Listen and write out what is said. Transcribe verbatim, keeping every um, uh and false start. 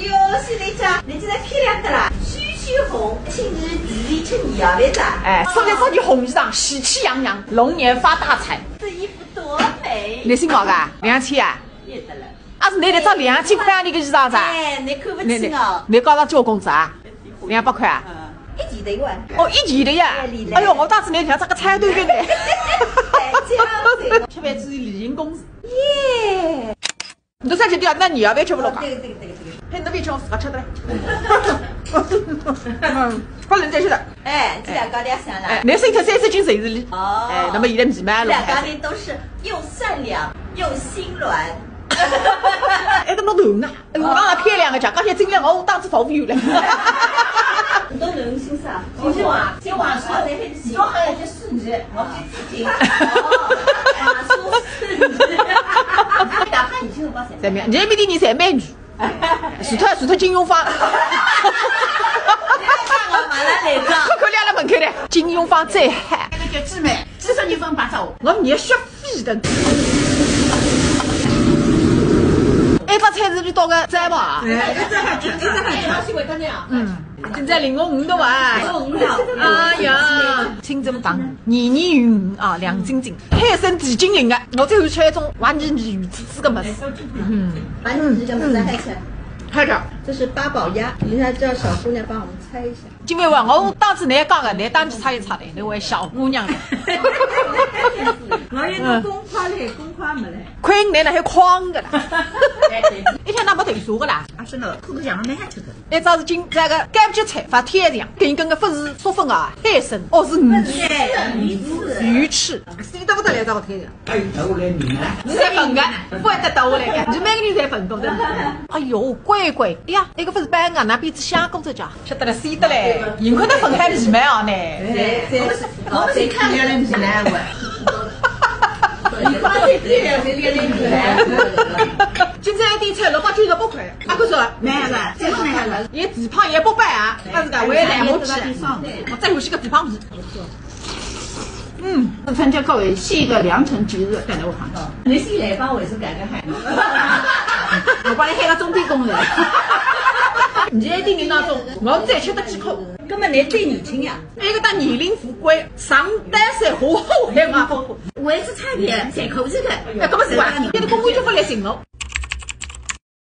哟，是那家，人家在漂亮的啦，栩栩红，请你第一吃你要的啦。哎，身上着红衣裳，喜气洋洋，龙年发大财。这衣服多美。你姓毛个？两千啊？也得了。啊，是你那着两千块钿个衣裳噻？哎，你看不起我。你，你，你刚刚做工资啊？两百块啊？嗯，一件头啊。哦，一件头呀。哎，厉害。哎哟，我当时那两只个菜都有的。哎，这样子。吃饭注意礼仪公事。耶。 侬再吃点，那你要不要吃不落吧？哦，这个，这个，这个，这个。嘿，侬别吃，我自家吃的嘞。嗯，不能再吃了。哎，这两个两三了。哎，侬身体三十斤侪是哩。哦。哎，那么现在米饭了。这两个人都是又善良又心软。哎，搿侬头呢？哎哟，我刚刚骗两个讲，刚才尽量我当时跑不有了。你都能欣赏。今天晚，今天晚上，你多喝一些水，我去吃惊。哦，晚上水。打开你听我讲。怎么样？你这边的你才美女。 除脱，除脱金永芳。马上来着。看看亮了门口的，金永芳最嗨。那个姊妹，几十年分白找我。我热血沸腾。哎，把菜子里倒个菜吧。哎，一直很，一直很。嗯，现在零五五的哇。零五五的。哎呀，清蒸档，年年有余啊，亮晶晶。 海参地精灵的，我最后吃一种滑泥泥油滋滋的么子。嗯，滑泥泥叫么子？海参。海参。这是八宝鸭，等一下叫小姑娘帮我们拆一下。今晚我当时来讲的，来当时拆一拆的，那位小姑娘的。我也弄公筷嘞，公筷没嘞。亏你那还框的啦。一天那么头说个啦。啊，是那个，这个讲了没还吃的。 一只是金，这个干贝菜，发甜酱，跟跟个粉丝说粉啊，海参，哦，是鱼翅，鱼翅，鱼翅。是你得不得来找我天的？哎，找我来你呢？你才粉个，不会得到我来个，你每个人才粉多的。哎呦，乖乖呀，那个粉丝白啊，那鼻子香过这家，晓得了，死得嘞，幸亏得粉还没买啊呢。对，对，我们是看人家的米来我。你光是这个，这个，这个。今朝一点菜，六百九十八块。 阿哥说，蛮好个，这个蛮好个。伊蹄髈也不摆啊，但是讲我也来不及。我再有些个蹄髈皮。嗯，参加各位，是一个良辰吉日，带来我看到。你是来帮我是改个海。我帮你喊个钟点工人。你一定领当中，我再吃得几口。根本你最年轻呀。那个到年龄富贵，上单身好好海嘛。我也是差点，才口这个。哎，根本是吧？别的公公就不来寻我。